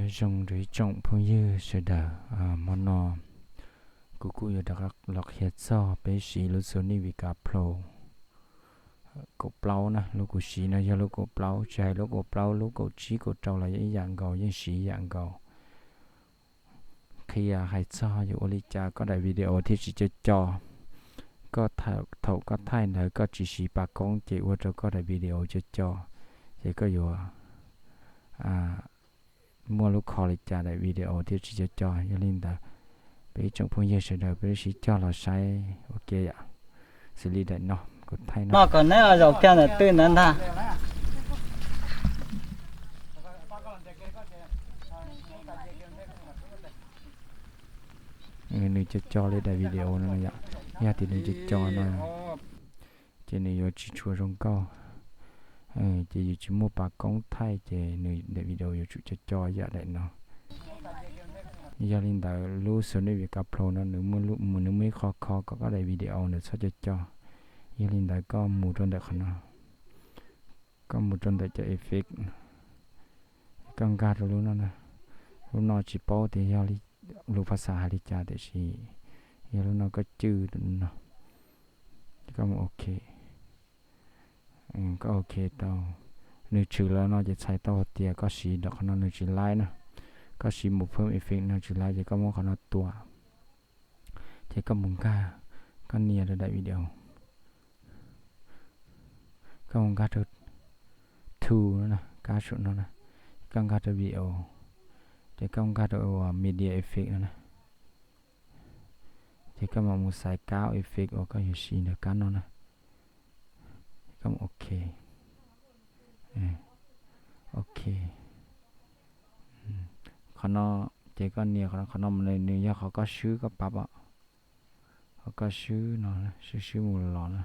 Zoo rau ib tsoom phooj ywg sawv daws, hmo no kuv kuj yuav rov qab los qhia txog peb siv lub Sony Vegas Pro kaum plaub na. Lub kuv siv no yog lub kaum plaub, tsis hais lub kaum plaub, lub kaum tsib, kaum rau los yog ib yam nkaus, yeej siv ib yam nkaus. Qhia hais txog yuav ua li cas koj daim video thiaj tsis co co. Koj thaum, thaum koj thaij ntawd koj tsis siv pas koob ces ua rau koj daim video co co, ces koj yuav muaj lub kho li cas daim video thiaj tsis co co. Yog li ntawd, peb ib tsoom phooj ywg sawv daws peb sib cog los saib ua ke yom. Xws li daim no kuv thaij no, kom neb los zaum kiag ntawm twg ntawd ntag. Nws co co li daim video no yom. Yog tias nws co co no ces nws yuav tsis tshua zoo nkauj. Ces yus tsis muaj pas koob thaij ces nws daim video yuav tsum co co yam daim no. Yog li ntawd lub Sony Vegas Pro no nws muaj, nws muaj ib qho kho kom koj daim video nws txhob co co. Yog li ntawd koj mus rau ntawm qhov no, koj mus rau ntawm cov effect, koj nkag rau lub no na. Lub no tsis paub tias yog lus phas xas hais li cas tiam sis yog lub no koj cwj no, koj mus ok. Koj ok tau, nws tshwm los no ces txhais tau hais tias koj siv rau qhov no nws tsis laib na. Koj siv mus phwm effect no tsis laib ces koj muab qhov no tua, ces koj mus nkag, koj nias rau daim video, koj mus nkag rau tool no na, kab saum no na, koj nkag rau video, ces koj nkag rau media effect no na, ces koj mam mus xaiv kab effect uas koj yuav siv ntawm kab no na, koj mus ok. Ok. Qhov no, ces koj nias qhov no, qhov no nws yog qhov koj swb koj pab os. Qhov koj swb no, swb swb mus los na.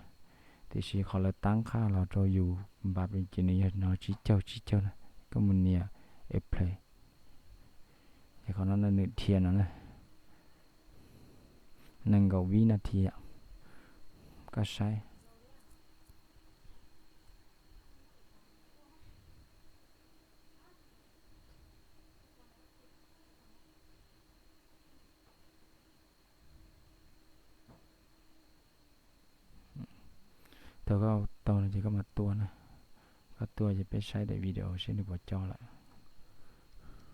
Tiam sis qhov lawv tab qhaj los rau yus npav ces nws yog no tsib caug tsib caug na. Koj mus nias apply, ces qhov no nws dhia no na, nees nkaum vib nas this yom. Koj saib. Thaum koj tau no ces koj mam tua na. Koj tua ces peb saib daim video seb nws puas co lawm.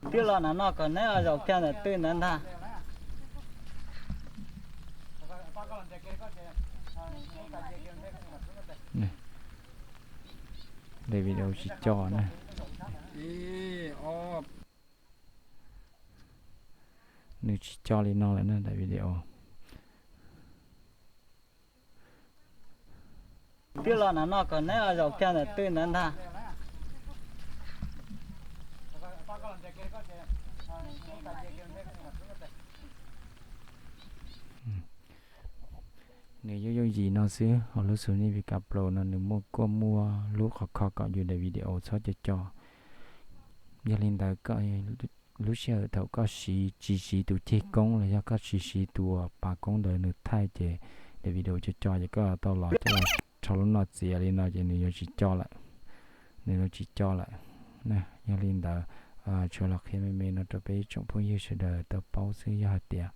Twb los na no kom neb los zaum kiag ntawm twg ntawd ntag. Daim video tsis co na. Nws tsis co li no lawm na daim video. Twb los na no kom neb los zaum kiag ntawm twg ntawd ntag. Nws yooj yooj yim no xwb, ho lub Sony Vegas Pro no nws muaj kuj muaj lub qhov kho kom yus daim video txhob co co. Yog li ntawd koj, lub sij hawm thaum koj siv tsis siv tus ceg koob los yog koj tsis siv tus pas koob ntawd nws thaij ces daim video co co ces koj tau los coj los rho lub no txiav li no ces nws yuav tsis co lawm. Nws yuav tsis co lawm. Yog li ntawd, tsuas los qhia me me no rau peb ib tsoom phooj ywg sawv daws tau paub xwb, yog hais tias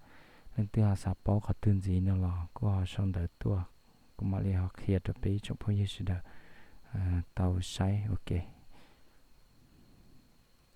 leej twg ho xav paub qhov twg ntxiv no los kuj ho sau ntawv tuaj, kuv mam li ho qhia rau peb ib tsoom phooj ywg sawv daws tau saib ua ke.